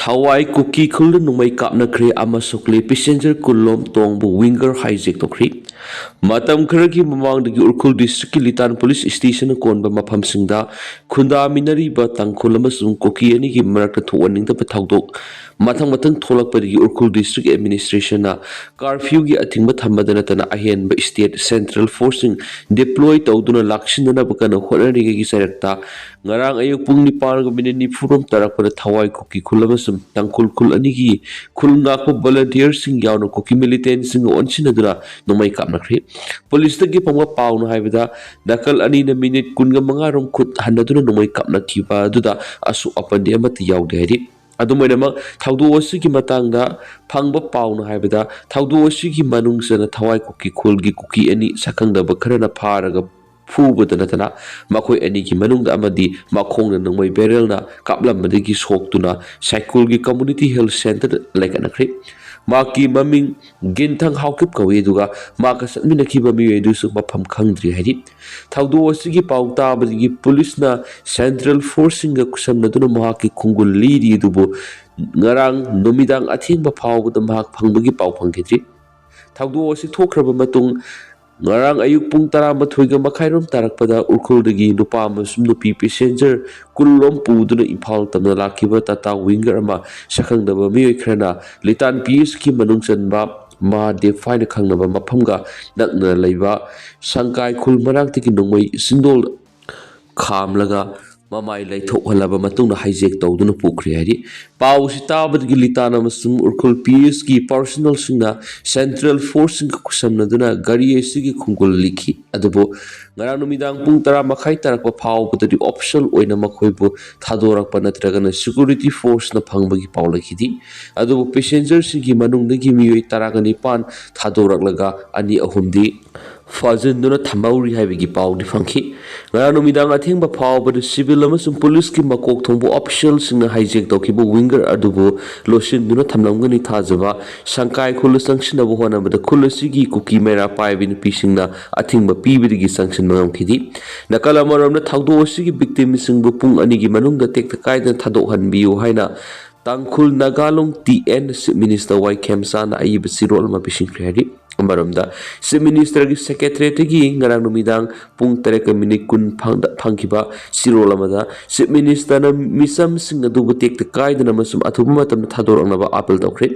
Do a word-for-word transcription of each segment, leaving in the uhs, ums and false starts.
ꯊꯋꯥꯏ ꯀꯨꯀꯤ ꯈꯨꯜꯗ ꯅꯣꯡꯃꯩ ꯀꯥꯞꯅꯈ꯭ꯔꯦ ꯑꯃ ꯁꯣꯛꯂꯦ꯫ Passenger ꯀꯨꯟꯂꯣꯝ ꯇꯣꯡꯕ winger hijack ꯇꯧꯈ꯭ꯔꯦ꯫ ꯃꯇꯝ ꯈꯔꯒꯤ ꯃꯃꯥꯡꯗꯒꯤ ꯎꯈ꯭ꯔꯨꯜ districtꯀꯤ ꯂꯤꯇꯥꯟ police stationꯅ ꯀꯣꯟꯕ ꯃꯐꯝꯁꯤꯡꯗ ꯈꯨꯟꯗꯥꯃꯤꯟꯅꯔꯤꯕ ꯇꯥꯡꯈꯨꯜ ꯑꯃꯁꯨꯡ ꯀꯨꯀꯤ ꯑꯅꯤꯒꯤ ꯃꯔꯛꯇ ꯊꯣꯛꯍꯟꯅꯤꯡꯗꯕ ꯊꯧꯗꯣꯛ ꯃꯊꯪ ꯃꯊꯪ ꯊꯣꯛꯂꯛꯄꯗꯒꯤ ꯎꯈ꯭ꯔꯨꯜ district administrationꯅ curfewꯒꯤ ꯑꯊꯤꯡꯕ ꯊꯝꯕꯗ ꯅꯠꯇꯅ ꯑꯍꯦꯟꯕ state central forceꯁꯤꯡ deploy ꯇꯧꯗꯨꯅ ꯂꯥꯛꯁꯤꯟꯅꯅꯕ ꯀꯟꯅ ꯍꯣꯠꯅꯔꯤꯉꯩꯒꯤ ꯆꯩꯔꯛꯇ ꯉꯔꯥꯡ ꯑꯌꯨꯛ ꯄꯨꯡ ꯅꯤꯄꯥꯟꯒ minute ꯅꯤꯐꯨꯔꯣꯝ ꯇꯥꯔꯛꯄꯗ ꯊꯋꯥꯏ ꯀꯨꯀꯤ ꯈꯨꯜ ꯑꯃꯁꯨꯡ ꯇꯥꯡꯈꯨꯜ ꯈꯨꯜ ꯑꯅꯤꯒꯤ ꯈꯨꯜ ꯉꯥꯛꯄ volunteerꯁꯤꯡ ꯌꯥꯎꯅ ꯀꯨꯀꯤ militantꯁꯤꯡꯒ ꯑꯣꯟꯁꯤꯟꯅꯗꯨꯅ ꯅꯣꯡꯃꯩ ꯀꯥꯞꯅꯈ꯭ꯔꯦ꯫ Policeꯇꯒꯤ ꯐꯪꯕ ꯄꯥꯎꯅ ꯍꯥꯏꯕꯗ, ꯅꯥꯀꯜ ꯑꯅꯤꯅ minute ꯀꯨꯟꯒ ꯃꯉꯥꯔꯣꯝ ꯈꯨꯠ ꯍꯟꯅꯗꯨꯅ ꯅꯣꯡꯃꯩ ꯀꯥꯞꯅꯈꯤꯕ ꯑꯗꯨꯗ ꯑꯁꯣꯛ ꯑꯄꯟꯗꯤ ꯑꯃꯠꯇ ꯌꯥꯎꯗꯦ ꯍꯥꯏꯔꯤ꯫ ꯑꯗꯨꯝ ꯑꯣꯏꯅꯃꯛ, ꯊꯧꯗꯣꯛ ꯑꯁꯤꯒꯤ ꯃꯇꯥꯡꯗ ꯐꯪꯕ ꯄꯥꯎꯅ ꯍꯥꯏꯕꯗ, ꯊꯧꯗꯣꯛ ꯑꯁꯤꯒꯤ ꯃꯅꯨꯡ ꯆꯟꯅ ꯊꯋꯥꯏ ꯀꯨꯀꯤ ꯈꯨꯜꯒꯤ ꯀꯨꯀꯤ ꯑꯅꯤ ꯁꯛꯈꯪꯗꯕ ꯈꯔꯅ ꯐꯥꯔꯒ ꯐꯨꯕꯗ ꯅꯠꯇꯅ, ꯃꯈꯣꯏ ꯑꯅꯤꯒꯤ ꯃꯅꯨꯡꯗ ꯑꯃꯗꯤ ꯃꯈꯣꯡꯅ ꯅꯣꯡꯃꯩ barrelꯅ ꯀꯥꯞꯂꯝꯕꯗꯒꯤ ꯁꯣꯛꯇꯨꯅ ꯁꯥꯏꯀꯨꯜꯒꯤ community health centreꯗ ꯂꯩꯈꯠꯅꯈ꯭ꯔꯦ꯫ ꯃꯍꯥꯛꯀꯤ ꯃꯃꯤꯡ ꯒꯤꯟꯊꯪ ꯍꯥꯎꯀꯤꯞ ꯀꯧꯏ, ꯑꯗꯨꯒ ꯃꯍꯥꯛꯀ ꯆꯠꯃꯤꯟꯅꯈꯤꯕ ꯃꯤꯑꯣꯏ ꯑꯗꯨꯁꯨ ꯃꯐꯝ ꯈꯪꯗ꯭ꯔꯤ ꯍꯥꯏꯔꯤ꯫ ꯊꯧꯗꯣꯛ ꯑꯁꯤꯒꯤ ꯄꯥꯎ ꯇꯥꯕꯗꯒꯤ policeꯅ central forceꯁꯤꯡꯒ ꯈꯨꯠꯁꯝꯅꯗꯨꯅ ꯃꯍꯥꯛꯀꯤ ꯈꯣꯡꯒꯨꯜ ꯂꯤꯔꯤ, ꯑꯗꯨꯕꯨ ꯉꯔꯥꯡ ꯅꯨꯃꯤꯗꯥꯡ ꯑꯊꯦꯡꯕ ꯐꯥꯎꯕꯗ ꯃꯍꯥꯛ ꯐꯪꯕꯒꯤ ꯄꯥꯎ ꯐꯪꯈꯤꯗ꯭ꯔꯤ꯫ ꯊꯧꯗꯣꯛ ꯑꯁꯤ ꯊꯣꯛꯈ꯭ꯔꯕ ꯃꯇꯨꯡ, ꯉꯔꯥꯡ ꯑꯌꯨꯛ ꯄꯨꯡ ꯇꯔꯥꯃꯥꯊꯣꯏꯒ ꯃꯈꯥꯏꯔꯣꯝ ꯇꯥꯔꯛꯄꯗ ꯎꯈ꯭ꯔꯨꯜꯗꯒꯤ ꯅꯨꯄꯥ ꯑꯃꯁꯨꯡ ꯅꯨꯄꯤ passenger ꯀꯨꯟꯂꯣꯝ ꯄꯨꯗꯨꯅ ꯏꯝꯐꯥꯜ ꯇꯝꯅ ꯂꯥꯛꯈꯤꯕ Tata winger ꯑꯃ ꯁꯛꯈꯪꯗꯕ ꯃꯤꯑꯣꯏ ꯈꯔꯅ ꯂꯤꯇꯥꯟ PHꯀꯤ ꯃꯅꯨꯡ ꯆꯟꯕ ꯃꯍꯥꯗꯦꯕ ꯍꯥꯏꯅ ꯈꯪꯅꯕ ꯃꯐꯝꯒ ꯅꯛꯅ ꯂꯩꯕ ꯁꯪꯀꯥꯏ ꯈꯨꯜ ꯃꯅꯥꯛꯇꯒꯤ ꯅꯣꯡꯃꯩ ꯆꯤꯟꯗꯣꯜ ꯈꯥꯝꯂꯒ ꯃꯃꯥꯏ ꯂꯩꯊꯣꯛꯍꯜꯂꯕ ꯃꯇꯨꯡꯗ hijack ꯇꯧꯗꯨꯅ ꯄꯨꯈ꯭ꯔꯦ ꯍꯥꯏꯔꯤ꯫ ꯄꯥꯎ ꯑꯁꯤ ꯇꯥꯕꯗꯒꯤ ꯂꯤꯇꯥꯟ ꯑꯃꯁꯨꯡ ꯎꯈ꯭ꯔꯨꯜ PHꯀꯤ personnelꯁꯤꯡꯅ central forceꯁꯤꯡꯒ ꯈꯨꯠꯁꯝꯅꯗꯨꯅ ꯒꯥꯔꯤ ꯑꯁꯤꯒꯤ ꯈꯣꯡꯒꯨꯜ ꯂꯤꯈꯤ꯫ ꯑꯗꯨꯕꯨ ꯉꯔꯥꯡ ꯅꯨꯃꯤꯗꯥꯡ ꯄꯨꯡ ꯇꯔꯥ ꯃꯈꯥꯏ ꯇꯥꯔꯛꯄ ꯐꯥꯎꯕꯗꯗꯤ official ꯑꯣꯏꯅ ꯃꯈꯣꯏꯕꯨ ꯊꯥꯗꯣꯔꯛꯄ ꯅꯠꯇ꯭ꯔꯒꯅ security forceꯅ ꯐꯪꯕꯒꯤ ꯄꯥꯎ ꯂꯩꯈꯤꯗꯦ꯫ ꯑꯗꯨꯕꯨ passengerꯁꯤꯡꯒꯤ ꯃꯅꯨꯡꯗꯒꯤ ꯃꯤꯑꯣꯏ ꯇꯔꯥꯒ ꯅꯤꯄꯥꯟ ꯊꯥꯗꯣꯔꯛꯂꯒ ꯑꯅꯤ ꯑꯍꯨꯝꯗꯤ ꯐꯥꯖꯤꯟꯗꯨꯅ ꯊꯝꯍꯧꯔꯤ ꯍꯥꯏꯕꯒꯤ ꯄꯥꯎꯗꯤ ꯐꯪꯈꯤ꯫ ꯉꯔꯥꯡ ꯅꯨꯃꯤꯗꯥꯡ ꯑꯊꯦꯡꯕ ꯐꯥꯎꯕꯗ civil ꯑꯃꯁꯨꯡ policeꯀꯤ ꯃꯀꯣꯛ ꯊꯣꯡꯕ officialꯁꯤꯡꯅ hijack ꯇꯧꯈꯤꯕ winger ꯑꯗꯨꯕꯨ ꯂꯣꯠꯁꯤꯟꯗꯨꯅ ꯊꯝꯂꯝꯒꯅꯤ ꯊꯥꯖꯕ ꯁꯪꯀꯥꯏ ꯈꯨꯜꯗ ꯆꯪꯁꯤꯟꯅꯕ ꯍꯣꯠꯅꯕꯗ ꯈꯨꯜ ꯑꯁꯤꯒꯤ ꯀꯨꯀꯤ ꯃꯩꯔꯥ ꯄꯥꯏꯕꯤ ꯅꯨꯄꯤꯁꯤꯡꯅ ꯑꯊꯤꯡꯕ ꯄꯤꯕꯗꯒꯤ ꯆꯪꯁꯤꯟꯕ ꯉꯝꯈꯤꯗꯦ꯫ ꯅꯥꯀꯜ ꯑꯃꯔꯣꯝꯗ ꯊꯧꯗꯣꯛ ꯑꯁꯤꯒꯤ victimꯁꯤꯡꯕꯨ ꯄꯨꯡ ꯑꯅꯤꯒꯤ ꯃꯅꯨꯡꯗ ꯇꯦꯛꯇ ꯀꯥꯏꯗꯅ ꯊꯥꯗꯣꯛꯍꯟꯕꯤꯌꯨ ꯍꯥꯏꯅ ꯇꯥꯡꯈꯨꯜ ꯅꯥꯒꯥ ꯂꯣꯡ ꯇꯤ ꯑꯦꯟ ꯆꯤꯐ ꯃꯤꯅꯤꯁꯇꯔ ꯋꯥꯏ ꯈꯦꯝꯆꯥꯟꯅ ꯑꯏꯕ ꯆꯦꯔꯣꯜ ꯑꯃ ꯄꯤꯁꯤꯟꯈ꯭ꯔꯦ ꯍꯥꯏꯔꯤ꯫ ꯆꯤꯐ ꯃꯤꯅꯤꯁꯇꯔꯒꯤ ꯁꯦꯀ꯭ꯔꯦꯇꯔꯤꯌꯦꯠꯇꯒꯤ ꯉꯔꯥꯡ ꯅꯨꯃꯤꯗꯥꯡ ꯄꯨꯡ ꯇꯔꯦꯠꯀ ꯃꯤꯅꯤꯠ ꯀꯨꯟ ꯐꯪ-, ꯐꯪꯈꯤꯕ ꯆꯦꯔꯣꯜ ꯑꯃꯗ ꯆꯤꯐ ꯃꯤꯅꯤꯁꯇꯔꯅ ꯃꯤꯆꯝꯁꯤꯡ ꯑꯗꯨꯕꯨ ꯇꯦꯛꯇ ꯀꯥꯏꯗꯅ ꯑꯃꯁꯨꯡ ꯑꯊꯨꯕ ꯃꯇꯝꯗ ꯊꯥꯗꯣꯔꯛꯅꯕ ꯑꯥꯄꯤꯜ ꯇꯧꯈ꯭ꯔꯦ꯫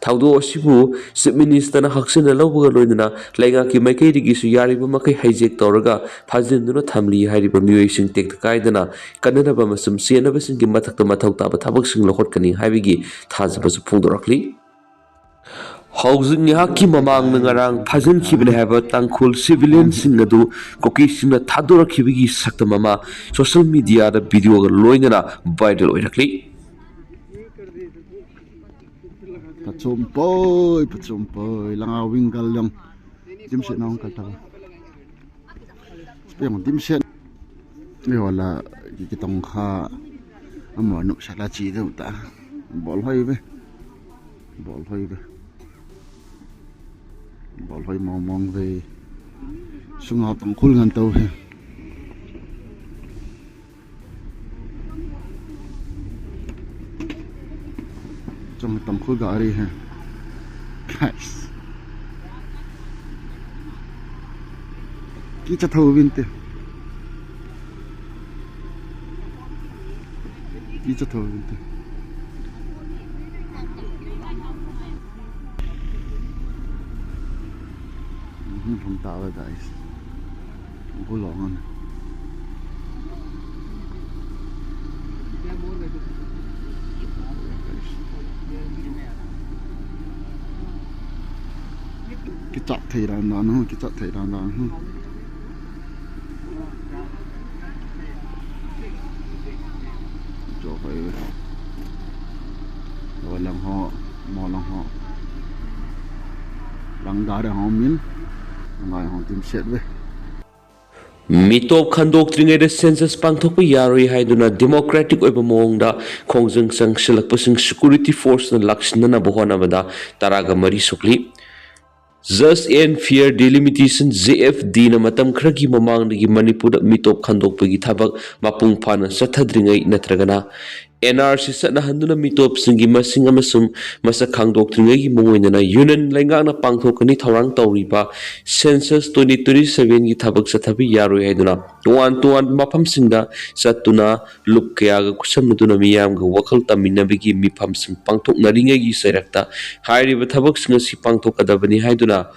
ꯊꯧꯗꯣꯛ ꯑꯁꯤꯕꯨ ꯆꯤꯐ ꯃꯤꯅꯤꯁꯇꯔꯅ ꯍꯛꯆꯤꯟꯅ ꯂꯧꯕꯒ ꯂꯣꯏꯅꯅ ꯂꯩꯉꯥꯛꯀꯤ ꯃꯥꯏꯀꯩꯗꯒꯤꯁꯨ ꯌꯥꯔꯤꯕ ꯃꯈꯩ ꯍꯥꯏꯖꯦꯛ ꯇꯧꯔꯒ ꯐꯥꯖꯤꯟꯗꯨꯅ ꯊꯝꯂꯤ ꯍꯥꯏꯔꯤꯕ ꯃꯤꯑꯣꯏꯁꯤꯡ ꯇꯦꯛꯇ ꯀꯥꯏꯗꯅ ꯀꯟꯅꯅꯕ ꯑꯃꯁꯨꯡ ꯆꯦꯟꯅꯕꯁꯤꯡꯒꯤ ꯃꯊꯛꯇ ꯃꯊꯧ ꯇꯥꯕ ꯊꯕꯛꯁꯤꯡ ꯂꯧꯈꯠꯀꯅꯤ ꯍꯥꯏꯕꯒꯤ ꯊꯥꯖꯕꯁꯨ ꯐꯣꯡꯗꯣꯔꯛꯂꯤ꯫ ꯍꯧꯖꯤꯛ ꯉꯥꯏꯍꯥꯛꯀꯤ ꯃꯃꯥꯡꯗ ꯉꯔꯥꯡ ꯐꯥꯖꯤꯟꯈꯤꯕꯅꯤ ꯍꯥꯏꯕ ꯇꯥꯡꯈꯨꯜ ꯁꯤꯚꯤꯂꯤꯌꯟꯁꯤꯡ ꯑꯗꯨ ꯀꯨꯀꯤꯁꯤꯡꯅ ꯊꯥꯗꯣꯔꯛꯈꯤꯕꯒꯤ ꯁꯛꯇꯝ ꯑꯃ ꯁꯣꯁꯤꯌꯦꯜ ꯃꯤꯗꯤꯌꯥꯗ ꯚꯤꯗꯤꯑꯣꯒ ꯂꯣꯏꯅꯅ ꯚꯥꯏꯔꯦꯜ ꯑꯣꯏꯔꯛꯂꯤ꯫ ꯄꯆꯣꯝꯄꯣꯏ, ꯄꯆꯣꯝꯄꯣꯏ, ꯂꯉꯥ ꯋꯤꯡꯒꯜ ꯌꯣꯡ꯫ ꯖꯤꯝ ꯁꯦꯠ ꯅꯥꯎ ꯀꯜ ꯇꯧ꯫ ꯁ꯭ꯄꯦꯡ ꯖꯤꯝ ꯁꯦꯠ꯫ ꯑꯦ ꯋꯥꯂꯥ, ꯀꯤ ꯇꯣꯡ ꯈꯥ꯫ ꯑꯃ ꯅꯨꯛ ꯁꯥꯂꯥ ꯆꯤ ꯗꯧ ꯇꯥ꯫ ꯕꯣꯜ ꯍꯣꯏ ꯕꯦ꯫ ꯕꯣꯜ ꯍꯣꯏ ꯕꯦ꯫ ꯕꯣꯜ ꯍꯣꯏ ꯃꯣꯡ ꯃꯣꯡ ꯕꯦ꯫ ꯁꯨꯡꯉꯥꯎ ꯇꯣꯡ ꯈꯨꯜ ꯉꯟ ꯇꯧ ꯍꯦ꯫ ꯆꯪ ꯇꯥꯡꯈꯨꯜ ꯒꯥꯔꯤ ꯍꯦ꯫ Guys꯫ ꯀꯤ ꯆꯠꯊꯧꯕꯤꯟꯇꯦ꯫ ꯀꯤ ꯆꯠꯊꯧꯕꯤꯟꯇꯦ꯫ ꯎꯝ, ꯐꯝ ꯇꯥꯕ, guys꯫ ꯒꯨꯂꯣꯡ꯫ Kichak thei ran dan hu, kichak thei ran dan hu. Cho hoi. Lo lang ho, mo lang ho. Lang da da ho min. Ngai ho tim set ve. ꯃꯤꯇꯣꯞ ꯈꯟꯗꯣꯛꯇ꯭ꯔꯤꯉꯩꯗ ꯁꯦꯟꯁꯁ ꯄꯥꯡꯊꯣꯛꯄ ꯌꯥꯔꯣꯏ ꯍꯥꯏꯗꯨꯅ democratic ꯑꯣꯏꯕ ꯃꯑꯣꯡꯗ ꯈꯣꯡꯖꯪ ꯆꯪꯁꯤꯜꯂꯛꯄꯁꯤꯡ security ꯐꯣꯔꯁꯅ ꯂꯥꯛꯁꯤꯟꯅꯅꯕ ꯍꯣꯠꯅꯕꯗ ꯇꯔꯥꯒ ꯃꯔꯤ ꯁꯣꯛꯂꯤ꯫ Just and Fair Delimitation, J F ꯗꯤꯅ ꯃꯇꯝ ꯈꯔꯒꯤ ꯃꯃꯥꯡꯗꯒꯤ ꯃꯅꯤꯄꯨꯔꯗ ꯃꯤꯇꯣꯞ ꯈꯟꯗꯣꯛꯄꯒꯤ ꯊꯕꯛ ꯃꯄꯨꯡ ꯐꯥꯅ ꯆꯠꯊꯗ꯭ꯔꯤꯉꯩ ꯅꯠꯇ꯭ꯔꯒꯅ ꯑꯦꯟ ꯑꯥꯔ ꯁꯤ ꯆꯠꯅꯍꯟꯗꯨꯅ ꯃꯤꯇꯣꯞꯁꯤꯡꯒꯤ ꯃꯁꯤꯡ ꯑꯃꯁꯨꯡ ꯃꯁꯛ ꯈꯪꯗꯣꯛꯇ꯭ꯔꯤꯉꯩꯒꯤ ꯃꯑꯣꯡ ꯑꯣꯏꯅꯅ ꯌꯨꯅꯤꯌꯟ ꯂꯩꯉꯥꯛꯅ ꯄꯥꯡꯊꯣꯛꯀꯅꯤ ꯊꯧꯔꯥꯡ ꯇꯧꯔꯤꯕ ꯁꯦꯟꯁꯁ ꯇ꯭ꯋꯦꯟꯇꯤ ꯇ꯭ꯋꯦꯟꯇꯤ ꯁꯚꯦꯟꯒꯤ ꯊꯕꯛ ꯆꯠꯊꯕ ꯌꯥꯔꯣꯏ ꯍꯥꯏꯗꯨꯅ ꯇꯣꯉꯥꯟ ꯇꯣꯉꯥꯟꯕ ꯃꯐꯝꯁꯤꯡꯗ ꯆꯠꯇꯨꯅ ꯂꯨꯞ ꯀꯌꯥꯒ ꯈꯨꯠꯁꯝꯅꯗꯨꯅ ꯃꯤꯌꯥꯝꯒ ꯋꯥꯈꯜ ꯇꯝꯃꯤꯟꯅꯕꯒꯤ ꯃꯤꯐꯝꯁꯤꯡ ꯄꯥꯡꯊꯣꯛꯅꯔꯤꯉꯩꯒꯤ ꯆꯩꯔꯛꯇ ꯍꯥꯏꯔꯤꯕ ꯊꯕꯛꯁꯤꯡ ꯑꯁꯤ ꯄꯥꯡꯊꯣꯛꯀꯗꯕꯅꯤ ꯍꯥꯏꯗꯨꯅ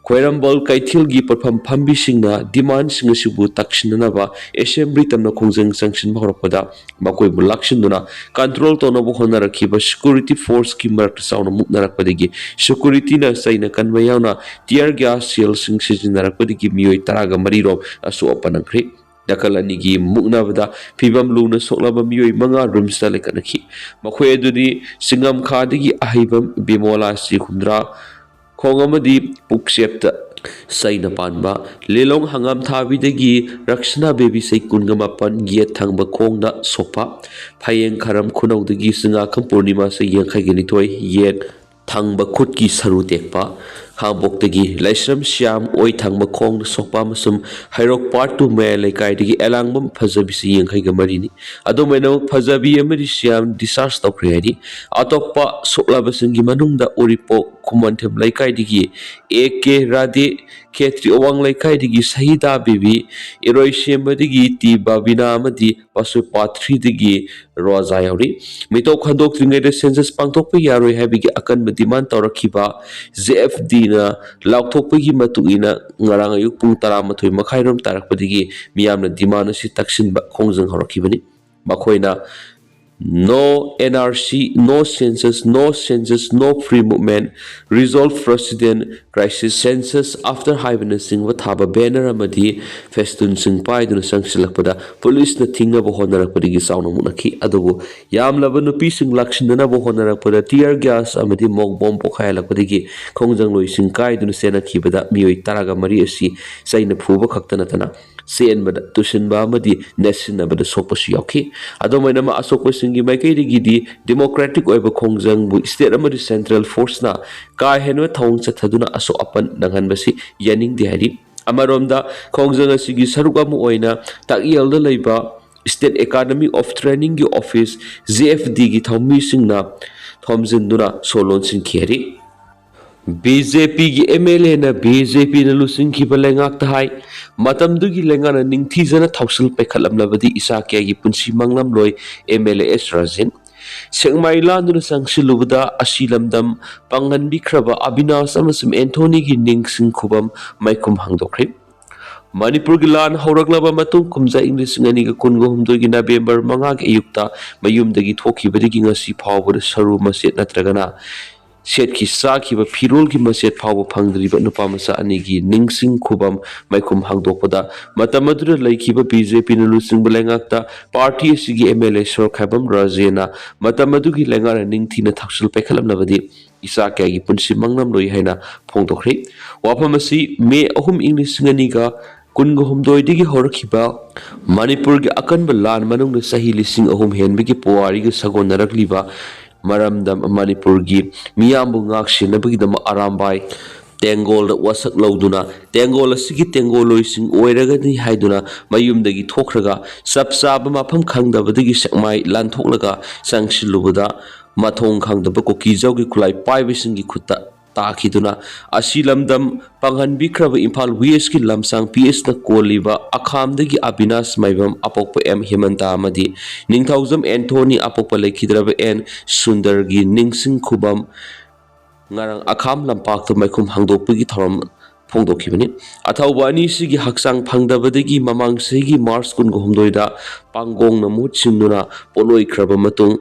ꯈ꯭ꯋꯥꯏꯔꯝꯕꯟ ꯀꯩꯊꯦꯜꯒꯤ ꯄꯣꯠꯐꯝ ꯐꯝꯕꯤꯁꯤꯡꯅ ꯗꯤꯃꯥꯟꯁꯤꯡ ꯑꯁꯤꯕꯨ ꯇꯛꯁꯤꯟꯅꯅꯕ ꯑꯦꯁꯦꯝꯕ꯭ꯂꯤ ꯇꯝꯅ ꯈꯣꯡꯖꯪ ꯆꯪꯁꯤꯟꯕ ꯍꯧꯔꯛꯄꯗ ꯃꯈꯣꯏꯕꯨ ꯂꯥꯛꯁꯤꯟꯗꯨꯅ ꯀꯟꯇ꯭ꯔꯣꯜ ꯇꯧꯅꯕ ꯍꯣꯠꯅꯔꯛꯈꯤꯕ ꯁꯦꯀ꯭ꯌꯨꯔꯤꯇꯤ ꯐꯣꯔꯁꯀꯤ ꯃꯔꯛꯇ ꯆꯥꯎꯅ ꯃꯨꯛꯅꯔꯛꯄꯗꯒꯤ ꯁꯦꯀ꯭ꯌꯨꯔꯤꯇꯤꯅ ꯆꯩꯅ ꯀꯟꯕ ꯌꯥꯎꯅ ꯇꯤꯌꯔ ꯒ꯭ꯌꯥꯁ ꯁꯦꯜꯁꯤꯡ ꯁꯤꯖꯤꯟꯅꯔꯛꯄꯗꯒꯤ ꯃꯤꯑꯣꯏ ꯇꯔꯥꯒ ꯃꯔꯤ ꯔꯣꯝ ꯑꯁꯣꯛ ꯑꯄꯟ ꯅꯪꯈ꯭ꯔꯦ꯫ ꯅꯥꯀꯜ ꯑꯅꯤꯒꯤ ꯃꯨꯛꯅꯕꯗ ꯐꯤꯕꯝ ꯂꯨꯅ ꯁꯣꯛꯂꯕ ꯃꯤꯑꯣꯏ ꯃꯉꯥ ꯔꯤꯝꯁꯇ ꯂꯩꯈꯠꯅꯈꯤ꯫ ꯃꯈꯣꯏ ꯑꯗꯨꯗꯤ ꯁꯤꯡꯉꯝꯈꯥꯗꯒꯤ ꯑꯍꯩꯕꯝ ꯕꯤꯃꯣꯂꯥ, ꯆꯍꯤ ꯍꯨꯝꯗ꯭ꯔꯥ, ꯈꯣꯡ ꯑꯃꯗꯤ ꯄꯨꯛꯆꯦꯞꯇ ꯆꯩꯅ ꯄꯥꯟꯕ, ꯂꯤꯂꯣꯡ ꯍꯪꯒꯥꯝ ꯊꯥꯕꯤꯗꯒꯤ ꯔꯛꯁꯅꯥ ꯕꯦꯕꯤ, ꯆꯍꯤ ꯀꯨꯟꯒ ꯃꯥꯄꯟ, ꯌꯦꯠ ꯊꯪꯕ ꯈꯣꯡꯗ ꯁꯣꯛꯄ, ꯐꯌꯦꯡ ꯈꯔꯝ ꯈꯨꯅꯧꯗꯒꯤ ꯆꯤꯡꯉꯥꯈꯝ ꯄꯨꯔꯅꯤꯃꯥ, ꯆꯍꯤ ꯌꯥꯡꯈꯩꯒ ꯅꯤꯊꯣꯏ, ꯌꯦꯠ ꯊꯪꯕ ꯈꯨꯠꯀꯤ ꯁꯔꯨ ꯇꯦꯛꯄ, ꯈꯥꯉꯕꯣꯛꯇꯒꯤ ꯂꯥꯏꯁ꯭ꯔꯝ ꯁ꯭ꯌꯥꯝ, ꯑꯣꯏ ꯊꯪꯕ ꯈꯣꯡꯗ ꯁꯣꯛꯄ ꯑꯃꯁꯨꯡ ꯍꯩꯔꯣꯛ ꯄꯥꯔꯠ ꯇꯨ ꯃꯌꯥꯏ ꯂꯩꯀꯥꯏꯗꯒꯤ ꯑꯦꯂꯥꯡꯕꯝ ꯐꯖꯕꯤ, ꯆꯍꯤ ꯌꯥꯡꯈꯩꯒ ꯃꯔꯤꯅꯤ꯫ ꯑꯗꯨꯝ ꯑꯣꯏꯅꯃꯛ, ꯐꯖꯕꯤ ꯑꯃꯗꯤ ꯁ꯭ꯌꯥꯝ ꯗꯤꯁꯆꯥꯔꯖ ꯇꯧꯈ꯭ꯔꯦ ꯍꯥꯏꯔꯤ꯫ ꯑꯇꯣꯞꯄ ꯁꯣꯛꯂꯕꯁꯤꯡꯒꯤ ꯃꯅꯨꯡꯗ ꯎꯔꯤꯄꯣꯛ ꯈꯨꯃꯟꯊꯦꯝ ꯂꯩꯀꯥꯏꯗꯒꯤ ꯑꯦ ꯀꯦ ꯔꯥꯙꯦ, ꯈꯦꯇ꯭ꯔꯤ ꯑꯋꯥꯡ ꯂꯩꯀꯥꯏꯗꯒꯤ ꯁꯍꯤꯗꯥ ꯕꯤꯕꯤ, ꯏꯔꯣꯏꯁꯦꯝꯕꯗꯒꯤ ꯇꯤ ꯕꯥꯕꯤꯅꯥ ꯑꯃꯗꯤ ꯄꯥꯁꯨꯄꯥꯊ꯭ꯔꯤꯗꯒꯤ ꯔꯣꯖꯥ ꯌꯥꯎꯔꯤ꯫ ꯃꯤꯇꯣꯞ ꯈꯟꯗꯣꯛꯇ꯭ꯔꯤꯉꯩꯗ ꯁꯦꯟꯁꯁ ꯄꯥꯡꯊꯣꯛꯄ ꯌꯥꯔꯣꯏ ꯍꯥꯏꯕꯒꯤ ꯑꯀꯟꯕ ꯗꯤꯃꯥꯟ ꯇꯧꯔꯛꯈꯤꯕ ꯖꯦ ꯑꯦꯐ ꯗꯤꯅ ꯂꯥꯎꯊꯣꯛꯄꯒꯤ ꯃꯇꯨꯡ ꯏꯟꯅ ꯉꯔꯥꯡ ꯑꯌꯨꯛ ꯄꯨꯡ ꯇꯔꯥꯃꯥꯊꯣꯏ ꯃꯈꯥꯏꯔꯣꯝ ꯇꯥꯔꯛꯄꯗꯒꯤ ꯃꯤꯌꯥꯝꯅ ꯗꯤꯃꯥꯟ ꯑꯁꯤ ꯇꯛꯁꯤꯟꯕ ꯈꯣꯡꯖꯪ ꯍꯧꯔꯛꯈꯤꯕꯅꯤ꯫ ꯃꯈꯣꯏꯅ "No N R C, no census, no census, no free movement, resolve president crisis, census after" ꯍꯥꯏꯕꯅꯆꯤꯡꯕ ꯊꯥꯕ ꯕꯦꯅꯔ ꯑꯃꯗꯤ ꯐꯦꯁꯇꯨꯟꯁꯤꯡ ꯄꯥꯏꯗꯨꯅ ꯆꯪꯁꯤꯜꯂꯛꯄꯗ ꯄꯨꯂꯤꯁꯅ ꯊꯤꯡꯅꯕ ꯍꯣꯠꯅꯔꯛꯄꯗꯒꯤ ꯆꯥꯎꯅ ꯃꯨꯛꯅꯈꯤ꯫ ꯑꯗꯨꯕꯨ ꯌꯥꯝꯂꯕ ꯅꯨꯄꯤꯁꯤꯡ ꯂꯥꯛꯁꯤꯟꯅꯅꯕ ꯍꯣꯠꯅꯔꯛꯄꯗ ꯇꯤꯌꯔ ꯒ꯭ꯌꯥꯁ ꯑꯃꯗꯤ ꯃꯣꯛ ꯕꯣꯝ ꯄꯣꯈꯥꯏꯍꯜꯂꯛꯄꯗꯒꯤ ꯈꯣꯡꯖꯪꯂꯣꯏꯁꯤꯡ ꯀꯥꯏꯗꯨꯅ ꯆꯦꯟꯅꯈꯤꯕꯗ ꯃꯤꯑꯣꯏ ꯇꯔꯥꯒ ꯃꯔꯤ ꯑꯁꯤ ꯆꯩꯅ ꯐꯨꯕ ꯈꯛꯇ ꯅꯠꯇꯅ ꯆꯦꯟꯕꯗ, ꯇꯨꯁꯤꯟꯕ ꯑꯃꯗꯤ ꯅꯦꯠꯁꯤꯟꯅꯕꯗ ꯁꯣꯛꯄꯁꯨ ꯌꯥꯎꯈꯤ꯫ ꯑꯗꯨꯝ ꯑꯣꯏꯅꯃꯛ, ꯑꯁꯣꯛꯄꯁꯤꯡꯒꯤ ꯃꯥꯏꯀꯩꯗꯒꯤꯗꯤ ꯗꯦꯃꯣꯀ꯭ꯔꯦꯇꯤꯛ ꯑꯣꯏꯕ ꯈꯣꯡꯖꯪꯕꯨ ꯁ꯭ꯇꯦꯠ ꯑꯃꯗꯤ ꯁꯦꯟꯇ꯭ꯔꯦꯜ ꯐꯣꯔꯁꯅ ꯀꯥ ꯍꯦꯟꯕ ꯊꯧꯑꯣꯡ ꯆꯠꯊꯗꯨꯅ ꯑꯁꯣꯛ ꯑꯄꯟ ꯅꯪꯍꯟꯕꯁꯤ ꯌꯥꯅꯤꯡꯗꯦ ꯍꯥꯏꯔꯤ꯫ ꯑꯃꯔꯣꯝꯗ, ꯈꯣꯡꯖꯪ ꯑꯁꯤꯒꯤ ꯁꯔꯨꯛ ꯑꯃ ꯑꯣꯏꯅ ꯇꯥꯛꯌꯦꯜꯗ ꯂꯩꯕ State Academy of Training ꯒꯤ office, J F D ꯒꯤ ꯊꯧꯃꯤꯁꯤꯡꯅ ꯊꯣꯝꯖꯤꯟꯗꯨꯅ ꯁꯣ ꯂꯣꯟꯁꯤꯟꯈꯤ ꯍꯥꯏꯔꯤ꯫ B J P ꯒꯤ M L A ꯅ B J P ꯅ ꯂꯨꯆꯤꯡꯈꯤꯕ ꯂꯩꯉꯥꯛꯇ ꯍꯥꯏ, ꯃꯇꯝꯗꯨꯒꯤ ꯂꯩꯉꯥꯛꯅ ꯅꯤꯡꯊꯤꯖꯅ ꯊꯧꯁꯤꯜ ꯄꯥꯏꯈꯠꯂꯝꯂꯕꯗꯤ ꯏꯆꯥ ꯀꯌꯥꯒꯤ ꯄꯨꯟꯁꯤ ꯃꯥꯡꯂꯝꯂꯣꯏ, M L A S Rajen. ꯁꯦꯛꯃꯥꯏ ꯂꯥꯟꯗꯨꯅ ꯆꯪꯁꯤꯜꯂꯨꯕꯗ ꯑꯁꯤ ꯂꯝꯗꯝ ꯄꯥꯡꯍꯟꯕꯤꯈ꯭ꯔꯕ ꯑꯕꯤꯅꯥꯁ ꯑꯃꯁꯨꯡ ꯑꯦꯟꯊꯣꯅꯤꯒꯤ ꯅꯤꯡꯁꯤꯡ ꯈꯨꯕꯝ ꯃꯥꯏꯈꯨꯝ ꯍꯥꯡꯗꯣꯛꯈ꯭ꯔꯦ꯫ ꯃꯅꯤꯄꯨꯔꯒꯤ ꯂꯥꯟ ꯍꯧꯔꯛꯂꯕ ꯃꯇꯨꯡ ꯀꯨꯝꯖꯥ ꯏꯪ ꯂꯤꯁꯤꯡ ꯑꯅꯤꯒ ꯀꯨꯟꯒ ꯍꯨꯝꯗꯣꯏꯒꯤ ꯅꯕꯦꯝꯕꯔ ꯃꯉꯥꯒꯤ ꯑꯌꯨꯛꯇ ꯃꯌꯨꯝꯗꯒꯤ ꯊꯣꯛꯈꯤꯕꯗꯒꯤ ꯉꯁꯤ ꯐꯥꯎꯕꯗ ꯁꯔꯨ ꯃꯆꯦꯠ ꯅꯠꯇ꯭ꯔꯒꯅ ꯁꯦꯠꯈꯤ ꯆꯥꯈꯤꯕ ꯐꯤꯔꯣꯜꯒꯤ ꯃꯆꯦꯠ ꯐꯥꯎꯕ ꯐꯪꯗ꯭ꯔꯤꯕ ꯅꯨꯄꯥ ꯃꯆꯥ ꯑꯅꯤꯒꯤ ꯅꯤꯡꯁꯤꯡ ꯈꯨꯕꯝ ꯃꯥꯏꯈꯨꯝ ꯍꯥꯡꯗꯣꯛꯄꯗ ꯃꯇꯝ ꯑꯗꯨꯗ ꯂꯩꯈꯤꯕ B J P ꯅ ꯂꯨꯆꯤꯡꯕ ꯂꯩꯉꯥꯛꯇ party ꯑꯁꯤꯒꯤ M L A ꯁꯣꯔꯈꯥꯏꯕꯝ ꯔꯥꯖꯦꯅ ꯃꯇꯝ ꯑꯗꯨꯒꯤ ꯂꯩꯉꯥꯛꯅ ꯅꯤꯡꯊꯤꯅ ꯊꯧꯁꯤꯜ ꯄꯥꯏꯈꯠꯂꯝꯂꯕꯗꯤ ꯏꯆꯥ ꯀꯌꯥꯒꯤ ꯄꯨꯟꯁꯤ ꯃꯥꯡꯂꯝꯂꯣꯏ ꯍꯥꯏꯅ ꯐꯣꯡꯗꯣꯛꯈ꯭ꯔꯦ꯫ ꯋꯥꯐꯝ ꯑꯁꯤ ꯃꯦ ꯑꯍꯨꯝ ꯏꯪ ꯂꯤꯁꯤꯡ ꯑꯅꯤꯒ ꯀꯨꯟꯒ ꯍꯨꯝꯗꯣꯏꯗꯒꯤ ꯍꯧꯔꯛꯈꯤꯕ ꯃꯅꯤꯄꯨꯔꯒꯤ ꯑꯀꯟꯕ ꯂꯥꯟ ꯃꯅꯨꯡꯗ ꯆꯍꯤ ꯂꯤꯁꯤꯡ ꯑꯍꯨꯝ ꯍꯦꯟꯕꯒꯤ ꯄꯨꯋꯥꯔꯤꯒ ꯁꯥꯒꯣꯟꯅꯔꯛꯂꯤꯕ ꯃꯔꯝꯗꯝ ꯃꯅꯤꯄꯨꯔꯒꯤ ꯃꯤꯌꯥꯝꯕꯨ ꯉꯥꯛ ꯁꯦꯟꯅꯕꯒꯤꯗꯃꯛ ꯑꯔꯥꯝꯕꯥꯏ ꯇꯦꯡꯒꯣꯜꯗ ꯋꯥꯁꯛ ꯂꯧꯗꯨꯅ ꯇꯦꯡꯒꯣꯜ ꯑꯁꯤꯒꯤ ꯇꯦꯡꯒꯣꯜꯂꯣꯏꯁꯤꯡ ꯑꯣꯏꯔꯒꯅꯤ ꯍꯥꯏꯗꯨꯅ ꯃꯌꯨꯝꯗꯒꯤ ꯊꯣꯛꯈ꯭ꯔꯒ ꯆꯞ ꯆꯥꯕ ꯃꯐꯝ ꯈꯪꯗꯕꯗꯒꯤ ꯁꯦꯛꯃꯥꯏ ꯂꯥꯟꯊꯣꯛꯂꯒ ꯆꯪꯁꯤꯜꯂꯨꯕꯗ ꯃꯊꯣꯡ ꯈꯪꯗꯕ ꯀꯨꯀꯤꯖꯥꯎꯒꯤ ꯈꯨꯠꯂꯥꯏ ꯄꯥꯏꯕꯁꯤꯡꯒꯤ ꯈꯨꯠꯇ ꯇꯥꯈꯤꯗꯨꯅ ꯑꯁꯤ ꯂꯝꯗꯝ ꯄꯥꯡꯍꯟꯕꯤꯈ꯭ꯔꯕ ꯏꯝꯐꯥꯜ West ꯀꯤ ꯂꯝꯁꯥꯡ P H ꯅ ꯀꯣꯜꯂꯤꯕ ꯑꯈꯥꯝꯗꯒꯤ ꯑꯕꯤꯅꯥꯁ ꯃꯥꯏꯕꯝ ꯑꯄꯣꯛꯄ M ꯍꯦꯃꯟꯇ ꯑꯃꯗꯤ ꯅꯤꯡꯊꯧꯖꯝ ꯑꯦꯟꯊꯣꯅꯤ ꯑꯄꯣꯛꯄ ꯂꯩꯈꯤꯗ꯭ꯔꯕ N ꯁꯨꯟꯗꯔꯒꯤ ꯅꯤꯡꯁꯤꯡ ꯈꯨꯕꯝ ꯉꯔꯥꯡ ꯑꯈꯥꯝ ꯂꯝꯄꯥꯛꯇ ꯃꯥꯏꯈꯨꯝ ꯍꯥꯡꯗꯣꯛꯄꯒꯤ ꯊꯧꯔꯝ ꯐꯣꯡꯗꯣꯛꯈꯤꯕꯅꯤ꯫ ꯑꯊꯧꯕ ꯑꯅꯤꯁꯤꯒꯤ ꯍꯛꯆꯥꯡ ꯐꯪꯗꯕꯗꯒꯤ ꯃꯃꯥꯡ ꯆꯍꯤꯒꯤ ꯃꯥꯔꯆ ꯀꯨꯟꯒ ꯍꯨꯝꯗꯣꯏꯗ ꯄꯥꯡꯒꯣꯡꯅ ꯃꯍꯨꯠ ꯁꯤꯟꯗꯨꯅ ꯄꯣꯠꯂꯣꯏꯈ꯭ꯔꯕ ꯃꯇꯨꯡ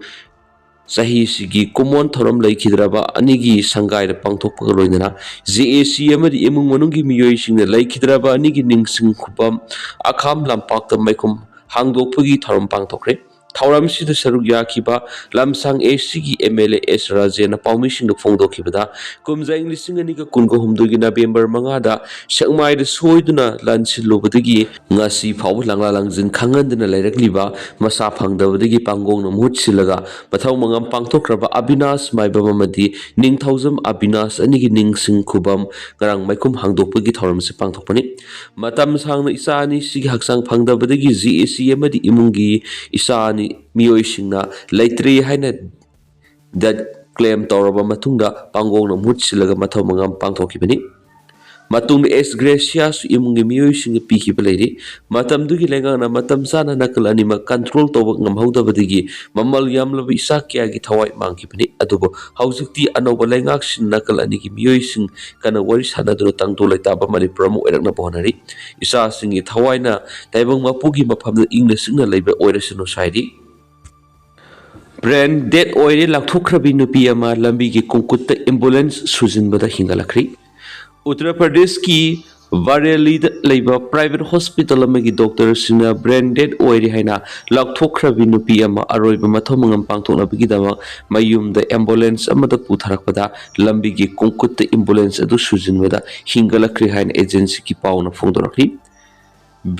ꯆꯍꯤꯁꯤꯒꯤ ꯀꯨꯝꯑꯣꯟ ꯊꯧꯔꯝ ꯂꯩꯈꯤꯗ꯭ꯔꯕ ꯑꯅꯤꯒꯤ ꯁꯪꯒꯥꯏꯗ ꯄꯥꯡꯊꯣꯛꯄꯒ ꯂꯣꯏꯅꯅ J A C ꯑꯃꯗꯤ ꯏꯃꯨꯡ ꯃꯅꯨꯡꯒꯤ ꯃꯤꯑꯣꯏꯁꯤꯡꯅ ꯂꯩꯈꯤꯗ꯭ꯔꯕ ꯑꯅꯤꯒꯤ ꯅꯤꯡꯁꯤꯡ ꯈꯨꯕꯝ ꯑꯈꯥꯝ ꯂꯝꯄꯥꯛꯇ ꯃꯥꯏꯈꯨꯝ ꯍꯥꯡꯗꯣꯛꯄꯒꯤ ꯊꯧꯔꯝ ꯄꯥꯡꯊꯣꯛꯈ꯭ꯔꯦ꯫ ꯊꯧꯔꯝꯁꯤꯗ ꯁꯔꯨꯛ ꯌꯥꯈꯤꯕ ꯂꯝꯁꯥꯡ ꯑꯦ ꯁꯤꯒꯤ ꯑꯦꯝ ꯑꯦꯜ ꯑꯦ ꯑꯦꯁ ꯔꯥꯖꯦꯟꯅ ꯄꯥꯎꯃꯤꯁꯤꯡꯗ ꯐꯣꯡꯗꯣꯛꯈꯤꯕꯗ, ꯀꯨꯝꯖꯥ ꯏꯪ ꯂꯤꯁꯤꯡ ꯑꯅꯤꯒ ꯀꯨꯟꯒ ꯍꯨꯝꯗꯣꯏꯒꯤ ꯅꯕꯦꯝꯕꯔ ꯃꯉꯥꯗ ꯁꯦꯛꯃꯥꯏꯗ ꯁꯣꯏꯗꯨꯅ ꯂꯥꯟꯁꯤꯜꯂꯨꯕꯗꯒꯤ ꯉꯁꯤ ꯐꯥꯎꯕ ꯂꯥꯡꯂꯥ ꯂꯥꯡꯖꯤꯟ ꯈꯪꯍꯟꯗꯅ ꯂꯩꯔꯛꯂꯤꯕ ꯃꯁꯥ ꯐꯪꯗꯕꯗꯒꯤ ꯄꯥꯡꯒꯣꯡꯅ ꯃꯍꯨꯠ ꯁꯤꯜꯂꯒ ꯃꯊꯧ ꯃꯉꯝ ꯄꯥꯡꯊꯣꯛꯈ꯭ꯔꯕ ꯑꯕꯤꯅꯥꯁ ꯃꯥꯏꯕꯝ ꯑꯃꯗꯤ ꯅꯤꯡꯊꯧꯖꯝ ꯑꯕꯤꯅꯥꯁ ꯑꯅꯤꯒꯤ ꯅꯤꯡꯁꯤꯡ ꯈꯨꯕꯝ ꯉꯔꯥꯡ ꯃꯥꯏꯈꯨꯝ ꯍꯥꯡꯗꯣꯛꯄꯒꯤ ꯊꯧꯔꯝ ꯑꯁꯤ ꯄꯥꯡꯊꯣꯛꯄꯅꯤ꯫ ꯃꯇꯝ ꯁꯥꯡꯅ ꯏꯆꯥ ꯑꯅꯤꯁꯤꯒꯤ ꯍꯛꯆꯥꯡ ꯐꯪꯗꯕꯗꯒꯤ ꯖꯤ ꯑꯦ ꯁꯤ ꯑꯃꯗꯤ ꯏꯃꯨꯡꯒꯤ ꯏꯆꯥ ꯑꯅꯤ ꯃꯤꯑꯣꯏꯁꯤꯡꯅ ꯂꯩꯇ꯭ꯔꯦ ꯍꯥꯏꯅ ꯗꯦꯠ ꯀ꯭ꯂꯦꯝ ꯇꯧꯔꯕ ꯃꯇꯨꯡꯗ ꯄꯥꯡꯒꯣꯡꯅ ꯃꯍꯨꯠ ꯁꯤꯜꯂꯒ ꯃꯊꯧ ꯃꯉꯝ ꯄꯥꯡꯊꯣꯛꯈꯤꯕꯅꯤ꯫ ꯃꯇꯨꯡꯗ ꯑꯦꯁ ꯒ꯭ꯔꯦꯁꯤꯌꯥꯁꯨ ꯏꯃꯨꯡꯒꯤ ꯃꯤꯑꯣꯏꯁꯤꯡꯅ ꯄꯤꯈꯤꯕ ꯂꯩꯔꯤ꯫ ꯃꯇꯝꯗꯨꯒꯤ ꯂꯩꯉꯥꯛꯅ ꯃꯇꯝ ꯆꯥꯅ ꯅꯥꯀꯜ ꯑꯅꯤꯃꯛ ꯀꯟꯇ꯭ꯔꯣꯜ ꯇꯧꯕ ꯉꯝꯍꯧꯗꯕꯗꯒꯤ ꯃꯃꯜ ꯌꯥꯝꯂꯕ ꯏꯆꯥ ꯀꯌꯥꯒꯤ ꯊꯋꯥꯏ ꯃꯥꯡꯈꯤꯕꯅꯤ꯫ ꯑꯗꯨꯕꯨ ꯍꯧꯖꯤꯛꯇꯤ ꯑꯅꯧꯕ ꯂꯩꯉꯥꯛꯁꯤꯡ ꯅꯥꯀꯜ ꯑꯅꯤꯒꯤ ꯃꯤꯑꯣꯏꯁꯤꯡ ꯀꯟꯅ ꯋꯥꯔꯤ ꯁꯥꯟꯅꯗꯨꯅ ꯇꯪꯗꯨ ꯂꯩꯇꯥꯕ ꯃꯅꯤꯄꯨꯔ ꯑꯃ ꯑꯣꯏꯔꯛꯅꯕ ꯍꯣꯠꯅꯔꯤ꯫ ꯏꯆꯥꯁꯤꯡꯒꯤ ꯊꯋꯥꯏꯅ ꯇꯥꯏꯕꯪ ꯃꯄꯨꯒꯤ ꯃꯐꯝꯗ ꯏꯪꯅ ꯆꯤꯛꯅ ꯂꯩꯕ ꯑꯣꯏꯔꯁꯅꯨ ꯁꯥꯏꯔꯤ꯫ ꯕ꯭ꯔꯦꯟ ꯗꯦꯠ ꯑꯣꯏꯔꯦ ꯂꯥꯎꯊꯣꯛꯈ꯭ꯔꯕꯤ ꯅꯨꯄꯤ ꯑꯃ ꯂꯝꯕꯤꯒꯤ ꯀꯣꯡꯀꯨꯠꯇ ꯑꯦꯝꯕꯨꯂꯦꯟꯁ ꯁꯨꯖꯤꯟꯕꯗ ꯍꯤꯡꯒꯠꯂꯛꯈ꯭ꯔꯤ꯫ ꯎꯠꯇꯔ ꯄ꯭ꯔꯗꯦꯁꯀꯤ ꯕꯔꯦꯂꯤꯗ ꯂꯩꯕ ꯄ꯭ꯔꯥꯏꯚꯦꯠ ꯍꯣꯁꯄꯤꯇꯥꯜ ꯑꯃꯒꯤ ꯗꯣꯛꯇꯔꯁꯤꯡꯅ ꯕ꯭ꯔꯦꯟ ꯗꯦꯠ ꯑꯣꯏꯔꯦ ꯍꯥꯏꯅ ꯂꯥꯎꯊꯣꯛꯈ꯭ꯔꯕꯤ ꯅꯨꯄꯤ ꯑꯃ ꯑꯔꯣꯏꯕ ꯃꯊꯧ ꯃꯉꯝ ꯄꯥꯡꯊꯣꯛꯅꯕꯒꯤꯗꯃꯛ ꯃꯌꯨꯝꯗ ꯑꯦꯝꯕꯨꯂꯦꯟꯁ ꯑꯃꯗ ꯄꯨꯊꯔꯛꯄꯗ ꯂꯝꯕꯤꯒꯤ ꯀꯣꯡꯀꯨꯠꯇ ꯑꯦꯝꯕꯨꯂꯦꯟꯁ ꯑꯗꯨ ꯁꯨꯖꯤꯟꯕꯗ ꯍꯤꯡꯒꯠꯂꯛꯈ꯭ꯔꯦ ꯍꯥꯏꯅ ꯑꯦꯖꯦꯟꯁꯤꯒꯤ ꯄꯥꯎꯅ ꯐꯣꯡꯗꯣꯔꯛꯂꯤ꯫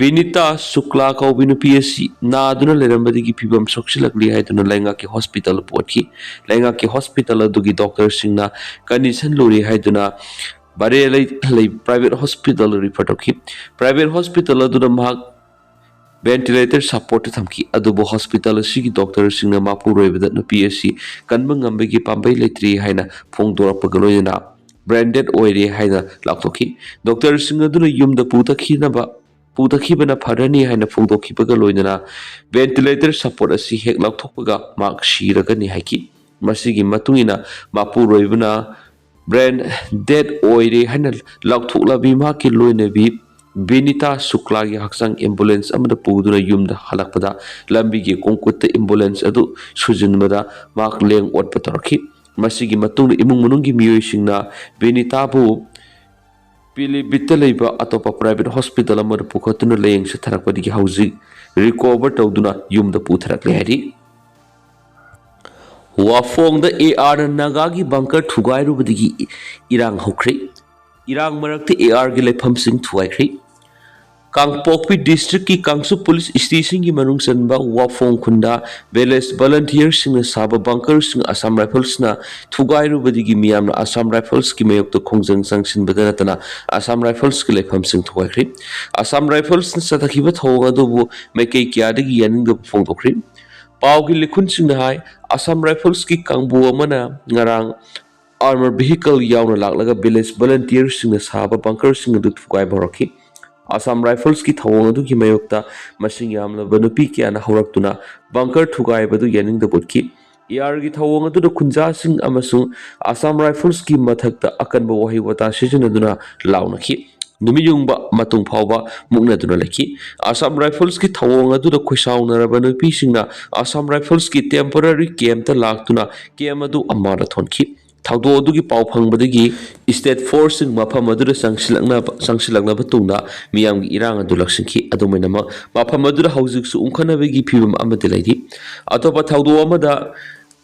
ꯕꯤꯅꯤꯇꯥ ꯁꯨꯛꯂꯥ ꯀꯧꯕꯤ ꯅꯨꯄꯤ ꯑꯁꯤ ꯅꯥꯗꯨꯅ ꯂꯩꯔꯝꯕꯗꯒꯤ ꯐꯤꯕꯝ ꯁꯣꯛꯆꯤꯜꯂꯛꯂꯤ ꯍꯥꯏꯗꯨꯅ ꯂꯩꯉꯥꯛꯀꯤ ꯍꯣꯁꯄꯤꯇꯥꯜꯗ ꯄꯨꯈꯠꯈꯤ꯫ ꯂꯩꯉꯥꯛꯀꯤ ꯍꯣꯁꯄꯤꯇꯥꯜ ꯑꯗꯨꯒꯤ ꯗꯣꯛꯇꯔꯁꯤꯡꯅ ꯀꯟꯗꯤꯁꯟ ꯂꯨꯔꯤ ꯍꯥꯏꯗꯨꯅ ꯕꯔꯦꯂꯤ ꯂꯩ ꯄ꯭ꯔꯥꯏꯚꯦꯠ ꯍꯣꯁꯄꯤꯇꯥꯜꯗ ꯔꯤꯐꯔ ꯇꯧꯈꯤ꯫ ꯄ꯭ꯔꯥꯏꯚꯦꯠ ꯍꯣꯁꯄꯤꯇꯥꯜ ꯑꯗꯨꯅ ꯃꯍꯥꯛ ꯚꯦꯟꯇꯤꯂꯦꯇꯔ ꯁꯄꯣꯔꯠꯇ ꯊꯝꯈꯤ꯫ ꯑꯗꯨꯕꯨ ꯍꯣꯁꯄꯤꯇꯥꯜ ꯑꯁꯤꯒꯤ ꯗꯣꯛꯇꯔꯁꯤꯡꯅ ꯃꯄꯨꯔꯣꯏꯕꯗ ꯅꯨꯄꯤ ꯑꯁꯤ ꯀꯟꯕ ꯉꯝꯕꯒꯤ ꯄꯥꯝꯕꯩ ꯂꯩꯇ꯭ꯔꯤ ꯍꯥꯏꯅ ꯐꯣꯡꯗꯣꯔꯛꯄꯒ ꯂꯣꯏꯅꯅ ꯕ꯭ꯔꯦꯟ ꯗꯦꯠ ꯑꯣꯏꯔꯦ ꯍꯥꯏꯅ ꯂꯥꯎꯊꯣꯛꯈꯤ꯫ ꯗꯣꯛꯇꯔꯁꯤꯡ ꯑꯗꯨꯅ ꯌꯨꯝꯗ ꯄꯨꯊꯈꯤꯅꯕ ꯄꯨꯊꯈꯤꯕꯅ ꯐꯔꯅꯤ ꯍꯥꯏꯅ ꯐꯣꯡꯗꯣꯛꯈꯤꯕꯒ ꯂꯣꯏꯅꯅ ꯚꯦꯟꯇꯤꯂꯦꯇꯔ ꯁꯄꯣꯔꯠ ꯑꯁꯤ ꯍꯦꯛ ꯂꯧꯊꯣꯛꯄꯒ ꯃꯍꯥꯛ ꯁꯤꯔꯒꯅꯤ ꯍꯥꯏꯈꯤ꯫ ꯃꯁꯤꯒꯤ ꯃꯇꯨꯡ ꯏꯟꯅ ꯃꯄꯨꯔꯣꯏꯕꯅ ꯕ꯭ꯔꯦꯟ ꯗꯦꯠ ꯑꯣꯏꯔꯦ ꯍꯥꯏꯅ ꯂꯥꯎꯊꯣꯛꯂꯕꯤ ꯃꯍꯥꯛꯀꯤ ꯂꯣꯏꯅꯕꯤ ꯕꯤꯅꯤꯇꯥ ꯁꯨꯛꯂꯥꯒꯤ ꯍꯛꯆꯥꯡ ꯑꯦꯝꯕꯨꯂꯦꯟꯁ ꯑꯃꯗ ꯄꯨꯗꯨꯅ ꯌꯨꯝꯗ ꯍꯜꯂꯛꯄꯗ ꯂꯝꯕꯤꯒꯤ ꯀꯣꯡꯀꯨꯠꯇ ꯑꯦꯝꯕꯨꯂꯦꯟꯁ ꯑꯗꯨ ꯁꯨꯖꯤꯟꯕꯗ ꯃꯍꯥꯛ ꯂꯦꯡ ꯑꯣꯠꯄ ꯇꯧꯔꯛꯈꯤ꯫ ꯃꯁꯤꯒꯤ ꯃꯇꯨꯡꯗ ꯏꯃꯨꯡ ꯃꯅꯨꯡꯒꯤ ꯃꯤꯑꯣꯏꯁꯤꯡꯅ ꯕꯤꯅꯤꯇꯥꯕꯨ ꯄꯤꯂꯤꯚꯤꯠꯇ ꯂꯩꯕ ꯑꯇꯣꯞꯄ ꯄ꯭ꯔꯥꯏꯚꯦꯠ ꯍꯣꯁꯄꯤꯇꯥꯜ ꯑꯃꯗ ꯄꯨꯈꯠꯇꯨꯅ ꯂꯥꯌꯦꯡ ꯆꯠꯊꯔꯛꯄꯗꯒꯤ ꯍꯧꯖꯤꯛ ꯔꯤꯀꯣꯚꯔ ꯇꯧꯗꯨꯅ ꯌꯨꯝꯗ ꯄꯨꯊꯔꯛꯂꯦ ꯍꯥꯏꯔꯤ꯫ ꯋꯥꯐꯣꯡꯗ ꯑꯦ ꯑꯥꯔꯅ ꯅꯥꯒꯥꯒꯤ ꯕꯪꯀꯔ ꯊꯨꯒꯥꯏꯔꯨꯕꯗꯒꯤ ꯏꯔꯥꯡ ꯍꯧꯈ꯭ꯔꯦ꯫ ꯏꯔꯥꯡ ꯃꯔꯛꯇ ꯑꯦ ꯑꯥꯔꯒꯤ ꯂꯩꯐꯝꯁꯤꯡ ꯊꯨꯒꯥꯏꯈ꯭ꯔꯦ꯫ ꯀꯥꯡꯄꯣꯛꯄꯤ ꯗꯤꯁꯇ꯭ꯔꯤꯛꯀꯤ ꯀꯥꯡꯆꯨꯞ ꯄꯨꯂꯤꯁ ꯁ꯭ꯇꯦꯁꯟꯒꯤ ꯃꯅꯨꯡ ꯆꯟꯕ ꯋꯥꯐꯣꯡ ꯈꯨꯟꯗ ꯚꯤꯂꯦꯖ ꯚꯣꯂꯟꯇꯤꯌꯔꯁꯤꯡꯅ ꯁꯥꯕ ꯕꯪꯀꯔꯁꯤꯡ ꯑꯁꯥꯝ ꯔꯥꯏꯐꯜꯁꯅ ꯊꯨꯒꯥꯏꯔꯨꯕꯗꯒꯤ ꯃꯤꯌꯥꯝꯅ ꯑꯁꯥꯝ ꯔꯥꯏꯐꯜꯁꯀꯤ ꯃꯥꯌꯣꯛꯇ ꯈꯣꯡꯖꯪ ꯆꯪꯁꯤꯟꯕꯗ ꯅꯠꯇꯅ ꯑꯁꯥꯝ ꯔꯥꯏꯐꯜꯁꯀꯤ ꯂꯩꯐꯝꯁꯤꯡ ꯊꯨꯒꯥꯏꯈ꯭ꯔꯦ꯫ ꯑꯁꯥꯝ ꯔꯥꯏꯐꯜꯁꯅ ꯆꯠꯊꯈꯤꯕ ꯊꯧꯑꯣꯡ ꯑꯗꯨꯕꯨ ꯃꯥꯏꯀꯩ ꯀꯌꯥꯗꯒꯤ ꯌꯥꯅꯤꯡꯗꯕ ꯐꯣꯡꯗꯣꯛꯈ꯭ꯔꯦ꯫ ꯄꯥꯎꯒꯤ ꯂꯤꯈꯨꯟꯁꯤꯡꯅ ꯍꯥꯏ, ꯑꯁꯥꯝ ꯔꯥꯏꯐꯜꯁꯀꯤ ꯀꯥꯡꯕꯨ ꯑꯃꯅ ꯉꯔꯥꯡ ꯑꯥꯔꯃꯔ ꯚꯤꯍꯤꯀꯜ ꯌꯥꯎꯅ ꯂꯥꯛꯂꯒ ꯚꯤꯂꯦꯖ ꯚꯣꯂꯟꯇꯤꯌꯔꯁꯤꯡꯅ ꯁꯥꯕ ꯕꯪꯀꯔꯁꯤꯡ ꯑꯗꯨ ꯊꯨꯒꯥꯏꯕ ꯍꯧꯔꯛꯈꯤ꯫ ꯑꯁꯥꯝ ꯔꯥꯏꯐꯜꯁꯀꯤ ꯊꯧꯑꯣꯡ ꯑꯗꯨꯒꯤ ꯃꯥꯌꯣꯛꯇ ꯃꯁꯤꯡ ꯌꯥꯝꯂꯕ ꯅꯨꯄꯤ ꯀꯌꯥꯅ ꯍꯧꯔꯛꯇꯨꯅ ꯕꯪꯀꯔ ꯊꯨꯒꯥꯏꯕꯗꯨ ꯌꯥꯅꯤꯡꯗꯕ ꯎꯠꯈꯤ꯫ ꯑꯦ ꯑꯥꯔꯒꯤ ꯊꯧꯑꯣꯡ ꯑꯗꯨꯗ ꯈꯨꯟꯖꯥꯁꯤꯡ ꯑꯃꯁꯨꯡ ꯑꯁꯥꯝ ꯔꯥꯏꯐꯜꯁꯀꯤ ꯃꯊꯛꯇ ꯑꯀꯟꯕ ꯋꯥꯍꯩ ꯋꯥꯇꯥ ꯁꯤꯖꯤꯟꯅꯗꯨꯅ ꯂꯥꯎꯅꯈꯤ꯫ ꯅꯨꯃꯤꯠ ꯌꯨꯡꯕ ꯃꯇꯨꯡ ꯐꯥꯎꯕ ꯃꯨꯛꯅꯗꯨꯅ ꯂꯩꯈꯤ꯫ ꯑꯁꯥꯝ ꯔꯥꯏꯐꯜꯁꯀꯤ ꯊꯧꯑꯣꯡ ꯑꯗꯨꯗ ꯈꯣꯏꯁꯥꯎꯅꯔꯕ ꯅꯨꯄꯤꯁꯤꯡꯅ ꯑꯁꯥꯝ ꯔꯥꯏꯐꯜꯁꯀꯤ ꯇꯦꯝꯄꯣꯔꯔꯤ ꯀꯦꯝꯞꯇ ꯂꯥꯛꯇꯨꯅ ꯀꯦꯝꯞ ꯑꯗꯨ ꯑꯃꯥꯡꯗ ꯊꯣꯟꯈꯤ꯫ ꯊꯧꯗꯣꯛ ꯑꯗꯨꯒꯤ ꯄꯥꯎ ꯐꯪꯕꯗꯒꯤ ꯁ꯭ꯇꯦꯠ ꯐꯣꯔꯁꯁꯤꯡ ꯃꯐꯝ ꯑꯗꯨꯗ ꯆꯪꯁꯤꯜꯂꯛꯅꯕ, ꯆꯪꯁꯤꯜꯂꯛꯅꯕ ꯇꯨꯡꯗ ꯃꯤꯌꯥꯝꯒꯤ ꯏꯔꯥꯡ ꯑꯗꯨ ꯂꯥꯛꯁꯤꯟꯈꯤ꯫ ꯑꯗꯨꯝ ꯑꯣꯏꯅꯃꯛ, ꯃꯐꯝ ꯑꯗꯨꯗ ꯍꯧꯖꯤꯛꯁꯨ ꯎꯪꯈꯠꯅꯕꯒꯤ ꯐꯤꯕꯝ ꯑꯃꯗꯤ ꯂꯩꯔꯤ꯫ ꯑꯇꯣꯞꯄ ꯊꯧꯗꯣꯛ ꯑꯃꯗ,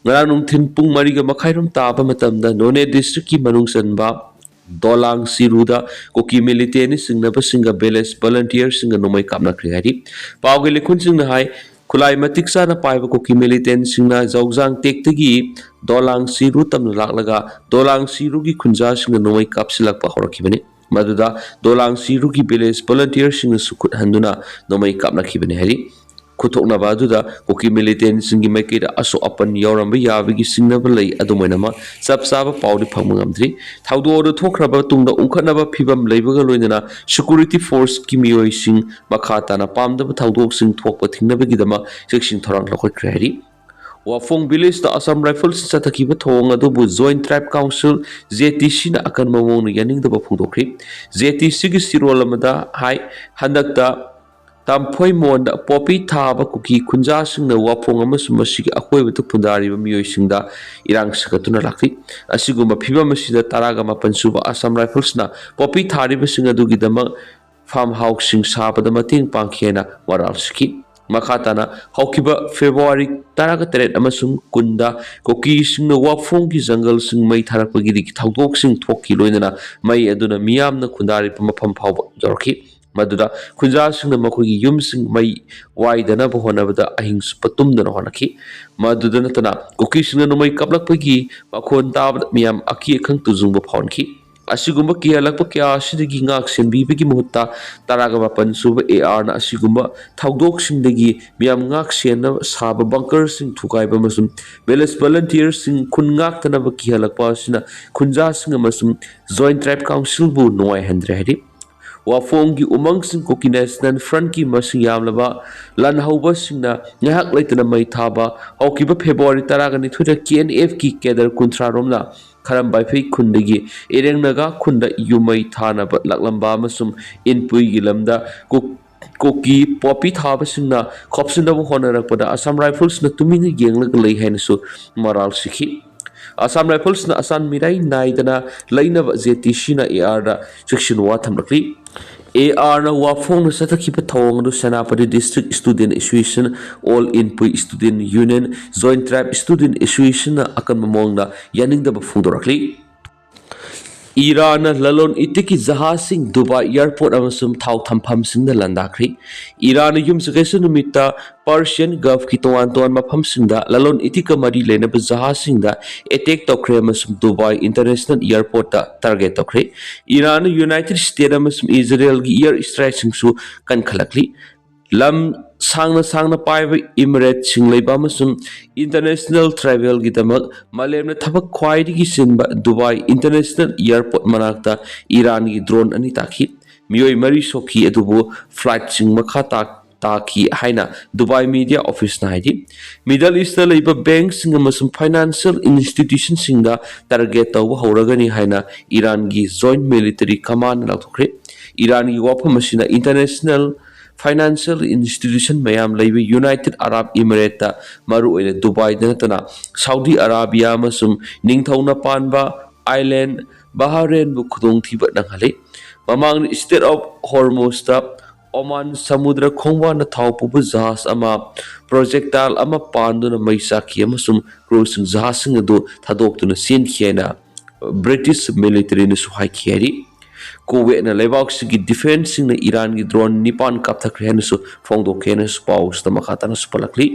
ꯉꯔꯥꯡ ꯅꯨꯡꯊꯤꯜ ꯄꯨꯡ ꯃꯔꯤꯒ ꯃꯈꯥꯏꯔꯣꯝ ꯇꯥꯕ ꯃꯇꯝꯗ ꯅꯣꯅꯦ ꯗꯤꯁꯇ꯭ꯔꯤꯛꯀꯤ ꯃꯅꯨꯡ ꯆꯟꯕ ꯗꯣꯂꯥꯡ ꯁꯤꯔꯨꯗ ꯀꯨꯀꯤ ꯃꯤꯂꯤꯇꯦꯟꯅ ꯆꯤꯡꯅꯕꯁꯤꯡꯒ ꯚꯤꯂꯦꯖ ꯚꯣꯂꯟꯇꯤꯌꯔꯁꯤꯡꯒ ꯅꯣꯡꯃꯩ ꯀꯥꯞꯅꯈ꯭ꯔꯦ ꯍꯥꯏꯔꯤ꯫ ꯄꯥꯎꯒꯤ ꯂꯤꯈꯨꯟꯁꯤꯡꯅ ꯍꯥꯏ, ꯈꯨꯠꯂꯥꯏ ꯃꯇꯤꯛ ꯆꯥꯅ ꯄꯥꯏꯕ ꯀꯨꯀꯤ ꯃꯤꯂꯤꯇꯦꯟꯁꯤꯡꯅ ꯖꯧꯖꯥꯡ ꯇꯦꯛꯇꯒꯤ ꯗꯣꯂꯥꯡ ꯁꯤꯔꯨ ꯇꯝꯅ ꯂꯥꯛꯂꯒ ꯗꯣꯂꯥꯡ ꯁꯤꯔꯨꯒꯤ ꯈꯨꯟꯖꯥꯁꯤꯡꯅ ꯅꯣꯡꯃꯩ ꯀꯥꯞꯁꯤꯜꯂꯛꯄ ꯍꯧꯔꯛꯈꯤꯕꯅꯤ꯫ ꯃꯗꯨꯗ ꯗꯣꯂꯥꯡ ꯁꯤꯔꯨꯒꯤ ꯚꯤꯂꯦꯖ ꯚꯣꯂꯟꯇꯤꯌꯔꯁꯤꯡꯅꯁꯨ ꯈꯨꯠ ꯍꯟꯗꯨꯅ ꯅꯣꯡꯃꯩ ꯀꯥꯞꯅꯈꯤꯕꯅꯤ ꯍꯥꯏꯔꯤ꯫ ꯈꯨꯠꯊꯣꯛꯅꯕ ꯑꯗꯨꯗ ꯀꯨꯀꯤ ꯃꯤꯂꯤꯇꯦꯟꯁꯤꯡꯒꯤ ꯃꯥꯏꯀꯩꯗ ꯑꯁꯣꯛ ꯑꯄꯟ ꯌꯥꯎꯔꯝꯕ ꯌꯥꯕꯒꯤ ꯆꯤꯡꯅꯕ ꯂꯩ꯫ ꯑꯗꯨꯝ ꯑꯣꯏꯅꯃꯛ, ꯆꯞ ꯆꯥꯕ ꯄꯥꯎꯗꯤ ꯐꯪꯕ ꯉꯝꯗ꯭ꯔꯤ꯫ ꯊꯧꯗꯣꯛ ꯑꯗꯨ ꯊꯣꯛꯈ꯭ꯔꯕ ꯃꯇꯨꯡꯗ ꯎꯪꯈꯠꯅꯕ ꯐꯤꯕꯝ ꯂꯩꯕꯒ ꯂꯣꯏꯅꯅ ꯁꯦꯀ꯭ꯌꯨꯔꯤꯇꯤ ꯐꯣꯔꯁꯀꯤ ꯃꯤꯑꯣꯏꯁꯤꯡ ꯃꯈꯥ ꯇꯥꯅ ꯄꯥꯝꯗꯕ ꯊꯧꯗꯣꯛꯁꯤꯡ ꯊꯣꯛꯄ ꯊꯤꯡꯅꯕꯒꯤꯗꯃꯛ ꯆꯦꯛꯁꯤꯟ ꯊꯧꯔꯥꯡ ꯂꯧꯈꯠꯈ꯭ꯔꯦ ꯍꯥꯏꯔꯤ꯫ ꯋꯥꯐꯣꯡ ꯚꯤꯂꯦꯖꯇ ꯑꯁꯥꯝ ꯔꯥꯏꯐꯜꯁ ꯆꯠꯊꯈꯤꯕ ꯊꯧꯑꯣꯡ ꯑꯗꯨꯕꯨ ꯖꯣꯏꯟꯠ ꯇ꯭ꯔꯥꯏꯕ ꯀꯥꯎꯟꯁꯤꯜ, ꯖꯦ ꯇꯤ ꯁꯤꯅ ꯑꯀꯟꯕ ꯃꯑꯣꯡꯗ ꯌꯥꯅꯤꯡꯗꯕ ꯐꯣꯡꯗꯣꯛꯈ꯭ꯔꯤ꯫ ꯖꯦ ꯇꯤ ꯁꯤꯒꯤ ꯆꯦꯔꯣꯜ ꯑꯃꯗ ꯍꯥꯏ, ꯍꯟꯗꯛꯇ ꯇꯥꯝꯐꯣꯏꯃꯣꯟꯗ ꯄꯣꯄꯤ ꯊꯥꯕ ꯀꯨꯀꯤ ꯈꯨꯟꯖꯥꯁꯤꯡꯅ ꯋꯥꯐꯣꯡ ꯑꯃꯁꯨꯡ ꯃꯁꯤꯒꯤ ꯑꯀꯣꯏꯕꯗ ꯈꯨꯟꯗꯥꯔꯤꯕ ꯃꯤꯑꯣꯏꯁꯤꯡꯗ ꯏꯔꯥꯡ ꯁꯥꯒꯠꯇꯨꯅ ꯂꯥꯛꯂꯤ꯫ ꯑꯁꯤꯒꯨꯝꯕ ꯐꯤꯕꯝ ꯑꯁꯤꯗ ꯇꯔꯥꯒ ꯃꯥꯄꯟ ꯁꯨꯕ ꯑꯁꯥꯝ ꯔꯥꯏꯐꯜꯁꯅ ꯄꯣꯄꯤ ꯊꯥꯔꯤꯕꯁꯤꯡ ꯑꯗꯨꯒꯤꯗꯃꯛ ꯐꯥꯔꯝ ꯍꯥꯎꯁꯁꯤꯡ ꯁꯥꯕꯗ ꯃꯇꯦꯡ ꯄꯥꯡꯈꯤ ꯍꯥꯏꯅ ꯃꯔꯥꯜ ꯁꯤꯈꯤ꯫ ꯃꯈꯥ ꯇꯥꯅ ꯍꯧꯈꯤꯕ ꯐꯦꯕ꯭ꯔꯨꯋꯥꯔꯤ ꯇꯔꯥꯒ ꯇꯔꯦꯠ ꯑꯃꯁꯨꯡ ꯀꯨꯟꯗ ꯀꯨꯀꯤꯁꯤꯡꯅ ꯋꯥꯐꯣꯡꯒꯤ ꯖꯪꯒꯜꯁꯤꯡ ꯃꯩ ꯊꯥꯔꯛꯄꯒꯤ ꯊꯧꯗꯣꯛꯁꯤꯡ ꯊꯣꯛꯈꯤ, ꯂꯣꯏꯅꯅ ꯃꯩ ꯑꯗꯨꯅ ꯃꯤꯌꯥꯝꯅ ꯈꯨꯟꯗꯥꯔꯤꯕ ꯃꯐꯝ ꯐꯥꯎꯕ ꯌꯧꯔꯛꯈꯤ꯫ ꯃꯗꯨꯗ ꯈꯨꯟꯖꯥꯁꯤꯡꯅ ꯃꯈꯣꯏꯒꯤ ꯌꯨꯝꯁꯤꯡ ꯃꯩ ꯋꯥꯏꯗꯅꯕ ꯍꯣꯠꯅꯕꯗ ꯑꯍꯤꯡ ꯆꯨꯞꯄ ꯇꯨꯝꯗꯅ ꯍꯣꯠꯅꯈꯤ꯫ ꯃꯗꯨꯗ ꯅꯠꯇꯅ ꯀꯨꯀꯤꯁꯤꯡꯅ ꯅꯣꯡꯃꯩ ꯀꯥꯞꯂꯛꯄꯒꯤ ꯃꯈꯣꯟ ꯇꯥꯕꯗ ꯃꯤꯌꯥꯝ ꯑꯀꯤ ꯑꯈꯪ ꯇꯨꯖꯨꯡꯕ ꯐꯥꯎꯍꯟꯈꯤ꯫ ꯑꯁꯤꯒꯨꯝꯕ ꯀꯤꯍꯜꯂꯛꯄ ꯀꯌꯥ ꯑꯁꯤꯗꯒꯤ ꯉꯥꯛ ꯁꯦꯟꯕꯤꯕꯒꯤ ꯃꯍꯨꯠꯇ ꯇꯔꯥꯒ ꯃꯥꯄꯟ ꯁꯨꯕ ꯑꯦ ꯑꯥꯔꯅ ꯑꯁꯤꯒꯨꯝꯕ ꯊꯧꯗꯣꯛꯁꯤꯡꯗꯒꯤ ꯃꯤꯌꯥꯝ ꯉꯥꯛ ꯁꯦꯟꯅꯕ ꯁꯥꯕ ꯕꯪꯀꯔꯁꯤꯡ ꯊꯨꯒꯥꯏꯕ ꯑꯃꯁꯨꯡ ꯚꯤꯂꯦꯖ ꯚꯣꯂꯟꯇꯤꯌꯔꯁꯤꯡ ꯈꯨꯟ ꯉꯥꯛꯇꯅꯕ ꯀꯤꯍꯜꯂꯛꯄ ꯑꯁꯤꯅ ꯈꯨꯟꯖꯥꯁꯤꯡ ꯑꯃꯁꯨꯡ ꯖꯣꯏꯟꯠ ꯇ꯭ꯔꯥꯏꯕ ꯀꯥꯎꯟꯁꯤꯜꯕꯨ ꯅꯨꯡꯉꯥꯏꯍꯟꯗ꯭ꯔꯦ ꯍꯥꯏꯔꯤ꯫ ꯋꯥꯐꯣꯡꯒꯤ ꯎꯃꯪꯁꯤꯡ ꯀꯨꯀꯤ ꯅꯦꯁꯅꯦꯜ ꯐ꯭ꯔꯟꯠꯀꯤ ꯃꯁꯤꯡ ꯌꯥꯝꯂꯕ ꯂꯥꯟꯍꯧꯕꯁꯤꯡꯅ ꯉꯥꯏꯍꯥꯛ ꯂꯩꯇꯅ ꯃꯩ ꯊꯥꯕ ꯍꯧꯈꯤꯕ ꯐꯦꯕ꯭ꯔꯨꯋꯥꯔꯤ ꯇꯔꯥꯒ ꯅꯤꯊꯣꯏꯗ ꯀꯦ ꯑꯦꯟ ꯑꯦꯐꯀꯤ ꯀꯦꯗꯔ ꯀꯨꯟꯊ꯭ꯔꯥ ꯔꯣꯝꯅ ꯈꯔꯝꯕꯥꯏꯐꯩ ꯈꯨꯟꯗꯒꯤ ꯏꯔꯦꯡꯅꯒꯥ ꯈꯨꯟꯗ ꯌꯨꯝ ꯃꯩ ꯊꯥꯅꯕ ꯂꯥꯛꯂꯝꯕ ꯑꯃꯁꯨꯡ ꯏꯟꯄꯨꯏꯒꯤ ꯂꯝꯗ ꯀꯨꯛ-, ꯀꯨꯀꯤ ꯄꯣꯄꯤ ꯊꯥꯕꯁꯤꯡꯅ ꯈꯣꯞꯆꯤꯟꯅꯕ ꯍꯣꯠꯅꯔꯛꯄꯗ ꯑꯁꯥꯝ ꯔꯥꯏꯐꯜꯁꯅ ꯇꯨꯃꯤꯟꯅ ꯌꯦꯡꯂꯒ ꯂꯩ ꯍꯥꯏꯅꯁꯨ ꯃꯔꯥꯜ ꯁꯤꯈꯤ꯫ ꯑꯁꯥꯝ ꯔꯥꯏꯐꯜꯁꯅ ꯑꯁꯥꯝ ꯃꯤꯔꯥꯏ ꯅꯥꯏꯗꯅ ꯂꯩꯅꯕ ꯖꯦ ꯇꯤ ꯁꯤꯅ ꯑꯦ ꯑꯥꯔꯗ ꯆꯦꯛꯁꯤꯟ ꯋꯥ ꯊꯝꯂꯛꯂꯤ꯫ ꯑꯦ ꯑꯥꯔꯅ ꯋꯥꯐꯣꯡꯅ ꯆꯠꯊꯈꯤꯕ ꯊꯧꯑꯣꯡ ꯑꯗꯨ Senapati district student association, all Inpui student union, joint tribal student ꯑꯦꯁꯣꯁꯤꯌꯦꯁꯟꯅ ꯑꯀꯟꯕ ꯃꯑꯣꯡꯗ ꯌꯥꯅꯤꯡꯗꯕ ꯐꯣꯡꯗꯣꯔꯛꯂꯤ꯫ ꯏꯔꯥꯟꯅ ꯂꯂꯣꯟ ꯏꯇꯤꯛꯀꯤ ꯖꯍꯥꯖꯁꯤꯡ ꯗꯨꯕꯥꯏ ꯑꯦꯌꯔꯄꯣꯔꯠ ꯑꯃꯁꯨꯡ ꯊꯥꯎ ꯊꯝꯐꯝꯁꯤꯡꯗ ꯂꯥꯟꯗꯥꯈ꯭ꯔꯤ꯫ ꯏꯔꯥꯟꯅ ꯌꯨꯝꯁꯀꯩꯁ ꯅꯨꯃꯤꯠꯇ ꯄꯔꯁꯤꯌꯟ ꯒꯜꯐꯀꯤ ꯇꯣꯉꯥꯟ ꯇꯣꯉꯥꯟꯕ ꯃꯐꯝꯁꯤꯡꯗ ꯂꯂꯣꯟ ꯏꯇꯤꯛꯀ ꯃꯔꯤ ꯂꯩꯅꯕ ꯖꯍꯥꯖꯁꯤꯡꯗ ꯑꯦꯇꯦꯛ ꯇꯧꯈ꯭ꯔꯦ ꯑꯃꯁꯨꯡ ꯗꯨꯕꯥꯏ ꯏꯟꯇꯔꯅꯦꯁꯅꯦꯜ ꯑꯦꯌꯔꯄꯣꯔꯠꯇ ꯇꯥꯔꯒꯦꯠ ꯇꯧꯈ꯭ꯔꯦ꯫ ꯏꯔꯥꯟꯅ ꯌꯨꯅꯥꯏꯇꯦꯗ ꯁ꯭ꯇꯦꯠ ꯑꯃꯁꯨꯡ ꯏꯖꯔꯦꯜꯒꯤ ꯑꯦꯌꯔ ꯁ꯭ꯇ꯭ꯔꯥꯏꯛꯁꯤꯡꯁꯨ ꯀꯟꯈꯠꯂꯛꯂꯤ꯫ ꯂꯝ ꯁꯥꯡꯅ ꯁꯥꯡꯅ ꯄꯥꯏꯕ ꯏꯃꯤꯔꯦꯠꯁꯤꯡ ꯂꯩꯕ ꯑꯃꯁꯨꯡ ꯏꯟꯇꯔꯅꯦꯁꯅꯦꯜ ꯇ꯭ꯔꯥꯚꯦꯜꯒꯤꯗꯃꯛ ꯃꯥꯂꯦꯝꯅ ꯊꯕꯛ ꯈ꯭ꯋꯥꯏꯗꯒꯤ ꯆꯤꯟꯕ ꯗꯨꯕꯥꯏ ꯏꯟꯇꯔꯅꯦꯁꯅꯦꯜ ꯑꯦꯌꯔꯄꯣꯔꯠ ꯃꯅꯥꯛꯇ ꯏꯔꯥꯟꯒꯤ ꯗ꯭ꯔꯣꯟ ꯑꯅꯤ ꯇꯥꯈꯤ꯫ ꯃꯤꯑꯣꯏ ꯃꯔꯤ ꯁꯣꯛꯈꯤ, ꯑꯗꯨꯕꯨ ꯐ꯭ꯂꯥꯏꯠꯁꯤꯡ ꯃꯈꯥ ꯇꯥ-, ꯇꯥꯈꯤ ꯍꯥꯏꯅ ꯗꯨꯕꯥꯏ ꯃꯤꯗꯤꯌꯥ ꯑꯣꯐꯤꯁꯅ ꯍꯥꯏꯔꯤ꯫ ꯃꯤꯗꯜ ꯏꯁꯇ ꯂꯩꯕ ꯕꯦꯡꯛꯁꯤꯡ ꯑꯃꯁꯨꯡ ꯐꯥꯏꯅꯥꯟꯁꯤꯌꯦꯜ ꯏꯟꯁꯇꯤꯇ꯭ꯌꯨꯁꯟꯁꯤꯡꯗ ꯇꯥꯔꯒꯦꯠ ꯇꯧꯕ ꯍꯧꯔꯒꯅꯤ ꯍꯥꯏꯅ ꯏꯔꯥꯟꯒꯤ ꯖꯣꯏꯟꯠ ꯃꯤꯂꯤꯇꯔꯤ ꯀꯃꯥꯟꯅ ꯂꯥꯎꯊꯣꯛꯈ꯭ꯔꯦ꯫ ꯏꯔꯥꯟꯒꯤ ꯋꯥꯐꯝ ꯑꯁꯤꯅ ꯏꯟꯇꯔꯅꯦꯁꯅꯦꯜ ꯐꯥꯏꯅꯥꯟꯁꯤꯌꯦꯜ ꯏꯟꯁꯇꯤꯇ꯭ꯌꯨꯁꯟ ꯃꯌꯥꯝ ꯂꯩꯕ ꯌꯨꯅꯥꯏꯇꯦꯗ ꯑꯔꯥꯕ ꯏꯃꯤꯔꯦꯠꯇ, ꯃꯔꯨꯑꯣꯏꯅ ꯗꯨꯕꯥꯏꯗ ꯅꯠꯇꯅ ꯁꯥꯎꯗꯤ ꯑꯔꯥꯕꯤꯌꯥ ꯑꯃꯁꯨꯡ ꯅꯤꯡꯊꯧꯅ ꯄꯥꯟꯕ ꯑꯥꯏꯂꯦꯟ ꯕꯍꯔꯦꯟꯕꯨ ꯈꯨꯗꯣꯡꯊꯤꯕ ꯅꯪꯍꯜꯂꯤ꯫ ꯃꯃꯥꯡꯗ ꯁ꯭ꯇ꯭ꯔꯦꯠ ꯑꯣꯐ ꯍꯣꯔꯃꯨꯖꯇ ꯑꯣꯃꯥꯟ ꯁꯃꯨꯗ꯭ꯔ ꯈꯣꯡꯕꯥꯟꯗ ꯊꯥꯎ ꯄꯨꯕ ꯖꯍꯥꯖ ꯑꯃ ꯄ꯭ꯔꯣꯖꯦꯛꯇꯥꯏꯜ ꯑꯃ ꯄꯥꯟꯗꯨꯅ ꯃꯩ ꯆꯥꯛꯈꯤ ꯑꯃꯁꯨꯡ ꯀ꯭ꯔꯨꯁꯤꯡ ꯖꯍꯥꯖꯁꯤꯡ ꯑꯗꯨ ꯊꯥꯗꯣꯛꯇꯨꯅ ꯆꯦꯟꯈꯤ ꯍꯥꯏꯅ ꯕ꯭ꯔꯤꯇꯤꯁ ꯃꯤꯂꯤꯇꯔꯤꯅꯁꯨ ꯍꯥꯏꯈꯤ ꯍꯥꯏꯔꯤ꯫ ꯀꯨꯋꯦꯠꯅ ꯂꯩꯕꯥꯛꯁꯤꯒꯤ ꯗꯤꯐꯦꯟꯁꯁꯤꯡꯅ ꯏꯔꯥꯟꯒꯤ ꯗ꯭ꯔꯣꯟ ꯅꯤꯄꯥꯟ ꯀꯥꯞꯊꯈ꯭ꯔꯦ ꯍꯥꯏꯅꯁꯨ ꯐꯣꯡꯗꯣꯛꯈꯤ ꯍꯥꯏꯅꯁꯨ ꯄꯥꯎꯁꯤꯗ ꯃꯈꯥ ꯇꯥꯅꯁꯨ ꯄꯜꯂꯛꯂꯤ꯫